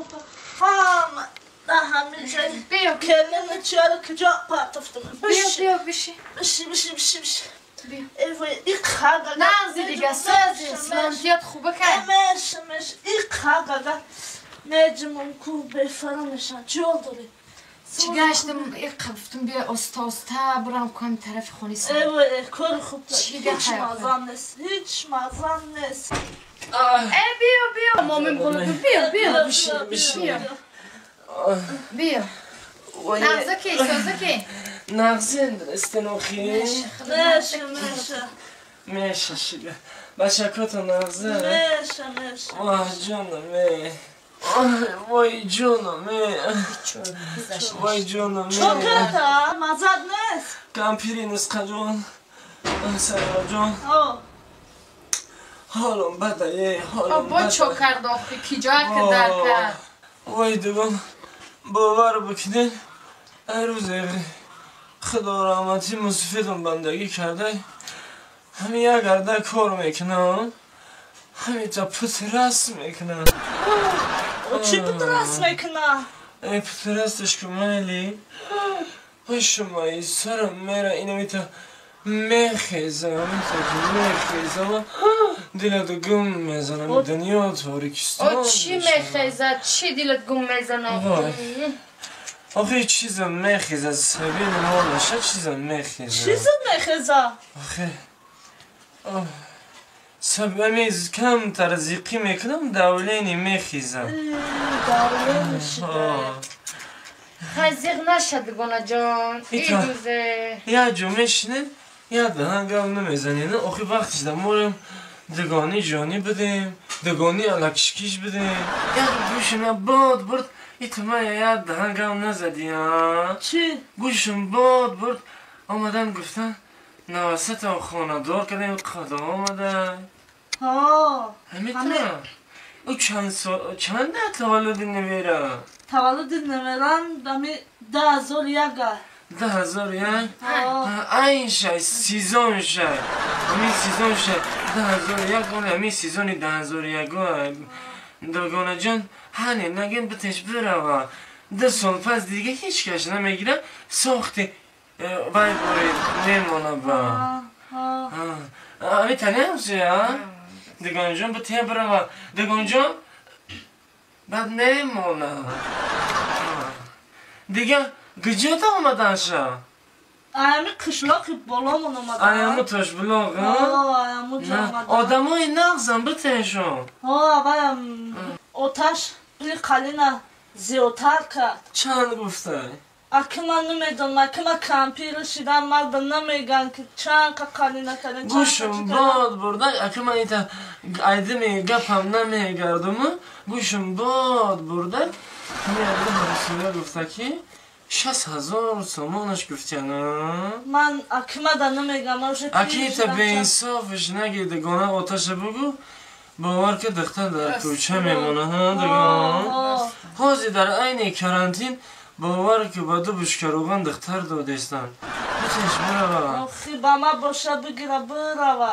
Европа ҳама дар ҳамин ҷой келина чиёро куҷо партофтам. Биё, биши. Биши, биши, биши, биши. نغزی دیگه سازی سلامتیات خوبه که مش مش ایقا گاگا نجمم کو بفرمشان چیول داری چی گشتم ایقا گفتم بیا استا استا برم کنم طرف خونی سر ایوه کار خوب هیچ مازم نیست هیچ مازم نیست ای بیا بیا مامیم قلوب بیا بیا بیا بیا نغزه کی سازه کی نغزه استنوخی مشه مشه مشه شیگه بچکاتو نغزه مشه مشه وای جانم وای جانم وای جانم چوکرتا مزد نیست کمپیری نسخه جان سرا جان حالم بده حالم بده با چوکرد آخی کی جا که در کرد وای دوگان باور بکنین روز خدا رحمتی مصیفتون بندگی کرده همین یک گرده کار میکنم همین تا پت رست میکنم چی پت رست میکنم؟ ای پت رستش که مالی وای شما ای سرم میره اینو میتا میخیزم میتا که میخیزم دلت گم میزنم دنیا تاریکستان او چی میخیزد چی دلت گم میزنم آخه چیزم میخیزه سبیل ما نشه چیزم میخیزه چیزم میخیزه آخه سبب کم ترزیقی میکنم دولینی میخیزم دولینی شده خزیق نشد گونه جان ای روزه یه جو میشینه یه دهنگم نمیزنینه آخه وقتش دمورم دگانی جانی بدیم دگانی الکشکیش بدیم یه گوشم باد برد ایتما یاد دهنگم نزدی ها چی؟ گوشم باد برد آمدن گفتن نواسط خانه دار کردیم قدا آمده ها همه او چند سال چند تولد نمیره؟ تولد نمیرن دمی 10001 10001 این شای سیزون شای همین سیزون شای 10001 همین سیزون 10001 دوگانه جان هنی نگین بتش بروا 10 سال پس دیگه هیچ کش نمیگیره ساختی وای بوری نمونه با آمی تنه همسه ها دگان جان بته بروا دگان جان بعد نمونه دیگه کجا تا آمدن شا؟ ایامی قشلاقی بالامون آمدن ایامی تاش بلاغ ها ایامو جا آمدن آدمای نغزم بتهشون ها وایم آتش پلی قلینا زیادتر کرد چند گفته؟ اکه من نمیدونم اکه من کمپیر شیدم مرد نمیگن که چند قلینا کردن گوشم باد برده اکه من ایتا ایدمی گپم نمیگردم گوشم باد برده همین اگه همسایه گفته که 60,000 سامانش گفتیانه من اکمه دا نمیگم اکی تا به انصافش نگی دگانه آتش بگو باور که دختر در کوچه میمونه ها دگان حاضی در عین کرانتین باور که با دو بشکه روغن دختر دادستن بتش بروا آخی با ما باشه بگیره بروا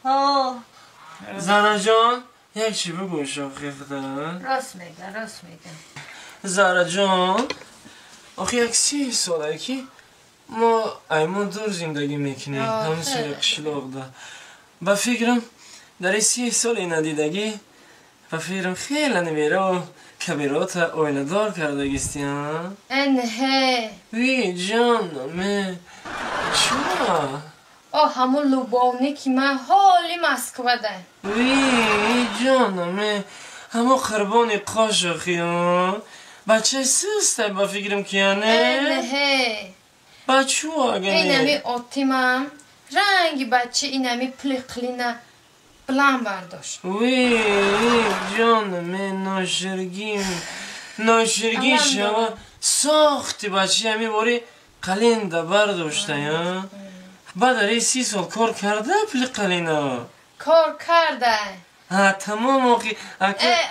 ها زنه جان یک چی بگو شاخی خدا راست میگه راست میگه زهره جان آخه یک 30 ساله که ما ایمان دور زندگی میکنیم همسایه قشلاق ده با فکرم در این 30 سال ندیدگی با فکرم خیلی نمیره و کبیرات آینه دار کردگیستی ها انه وی جانم چرا؟ آه همون لوبانی که من حالی مسکوه ده وی جانم همون قربانی قاشقی ها بچه سسته با فکرم که نه نه بچه اگه نه اینمی آتیمم رنگ بچه اینمی پلی قلینه بلند برداشت وی جانم ناشرگیم ناشرگی شما ساختی بچه همی باری قلینده برداشته یا بعد در 30 سال کار کرده پلی قلینه کار کرده ها تمام آخی ای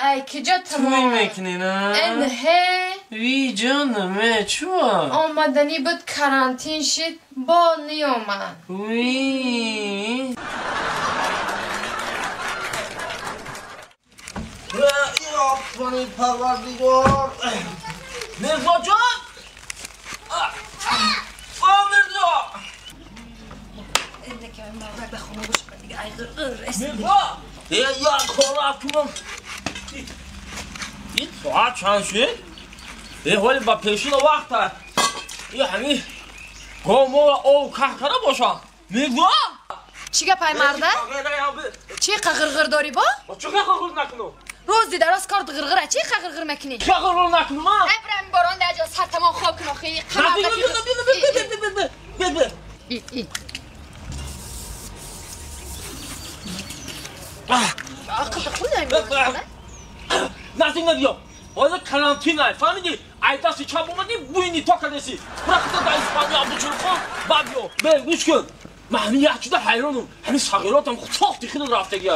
ای کجا تمام توی میکنی نه انه وی جانم چوه آمدنی بود کرانتین شد با نیامد وی آفرین پروردگار میرزا جان آ میرزا اینه که من به خونه باشه دیگه میرزا یا کار کنم این ساعت چند شد؟ ای حالی با پیشین وقت هست یه همین گام و او که کرده باشم میرزا چی گپای مرده؟ چی قغرغر داری با؟ چی قغرغر نکنم؟ روز دیده راست کارت غرغره چی قغرغر مکنی؟ چی قغرغر نکنم ها؟ ابراهیم باران در جا سر تمام خواب کن آخه بده ای ای عقل خود نزدیک ندیا حالا کرانتینه فهمیدی؟ ای دستی چپ اومدی بوینی تا کردسی برخطا در اسپانیا بچرخون بعد بیا به گوش کن من همین یک چیز حیرانم همین صغیراتم ساختی خیلی رفتگی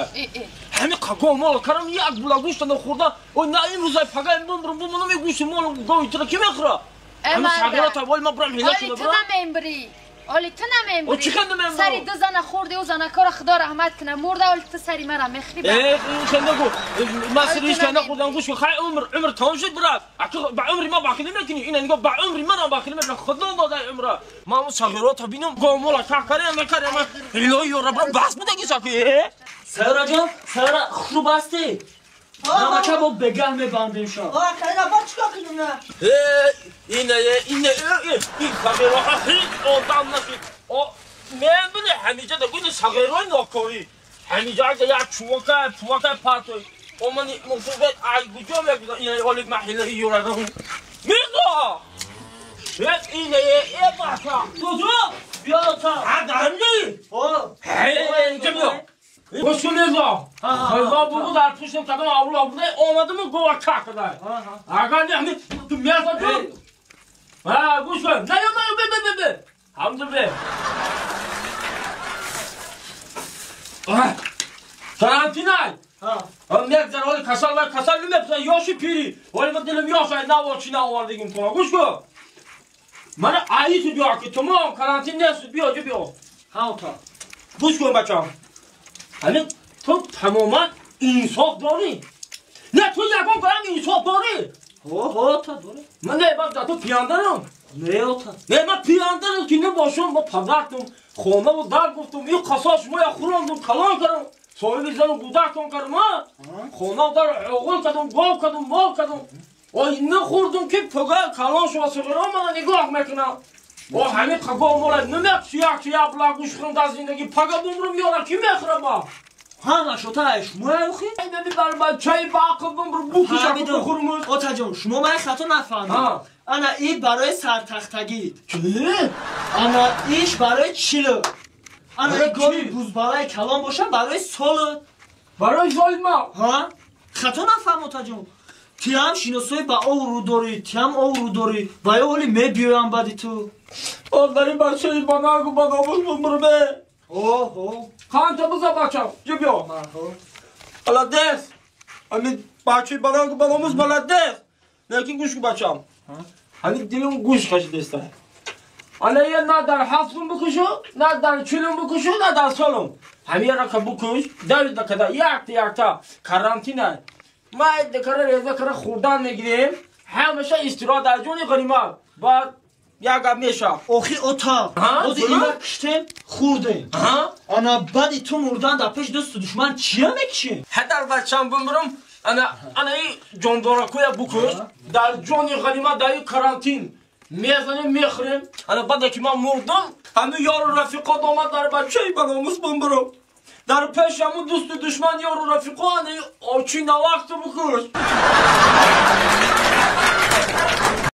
همین قگاه مال کردم یک بولا گوشت نخوردم و نه این روزای پگاه بمرم بمونم یه گوشت مال گاوی تره کی میخوره همین صغیرات ولی من برم هیله شده برم ولی تو نمیبری و چی خنده میبری سری دو زن خوردی و زن کار خدا رحمت کنه مرده ولی تو سری مرا میخری این خنده گو من سری هیچ خنده خوردم گوش خیلی عمر تمام شد برات با عمری ما باخلی نکنی این نگاه با عمری من باخلی نکنی خدا داده عمره من اون صغیرات بینم گامولا که کردم نکردم الهی یا رب بس بودگی ساکی سارا جان سارا خوب هستی نمکه با بگه میبندیم شما آه خیلی با چیکار کنیم نه اینه اینه این صغیرها هیچ آدم نشید من بده همیشه دگوین صغیرهای ناکاری همیشه اگه یک چوکه پوکه پرتوی او من مصیبت ای کجا میگم اینه حالی محله یورا میرزا اینه ای باشا تو بیا تا همینی اینجا بیا گوش کن میرزا میرزا بگو در پشتم کدام اول بوده آمدم و گوه که کرده اگر نه همین تو میرزا جون ها گوش کن نه نه به به به همونجا به کرانتینای میگذره ولی کسال و کسال نمیپسن یاشی پیری ولی من دلم یاش ای نوار چی نوار کنم گوش کن من ای تو بیا که تمام کرانتین نیست بیا جو بیا ها تا گوش کن بچه‌م همین تو تماما انصاف داری نه تو یکم کنم انصاف داری ها تا داره من نه من تو پیاندارم نه تا نه من پیاندارم که نه باشم با پدرتم خونه و در گفتم این قصاص ما یا خوراندم کلان کردم صاحب زن و کودکتون کردم ها خونه در عقل کردم گاو کردم مال کردم و نخوردم که پگاه کلان شما صغیران من نگاه میکنم و همین قگاه مال نمیک یک یک بلا گوش خورم در زندگی پگاه بمرم یارا کی میخورم با ها نشوتا شما اخی اینمی بر بچه با عقل بمرم بوکش بخورم آتا جان شما من خطا نفهمید انا این برای سرتختگی چی؟ انا ایش برای چیلو انا گاوی بوزبالای کلان باشم برای سال برای سال ما ها خطا نفهم آتا جان تی هم شیناسای با او رو داری تی هم او رو داری و یا ولی میبیایم بعدی تو آفرین بچه با نگو با ناموس بمرمه اوه خانتا بزا بچم جو بیا بلدس همین بچه با نگو با ناموس بلدس لیکن گوش کن بچم همین دلم گوش کشید است انا یه نه در هفتم بکشو نه در چلم بکشو نه در سالم همین را که بکش در دکدا یک تا یک تا کرانتینه ما دکره ریزه کره خوردن میگیریم همیشه استراحت در جون غنیمت بعد یک گپ میشه آخی اوتا از اینا کشتیم خوردیم انا بعدی تو مردن در پیش دوست و دشمن چیه میکشیم هدر بچم بمرم انا این جاندارکوی بکش در جون غنیمت در این کرانتین میزنیم میخوریم انا بعد که من مردم همه یار و رفیقات آمد در بچه بناموس بمرم در پیش همون دوست و دشمن یار و رفیقان آچی نوقت بکش.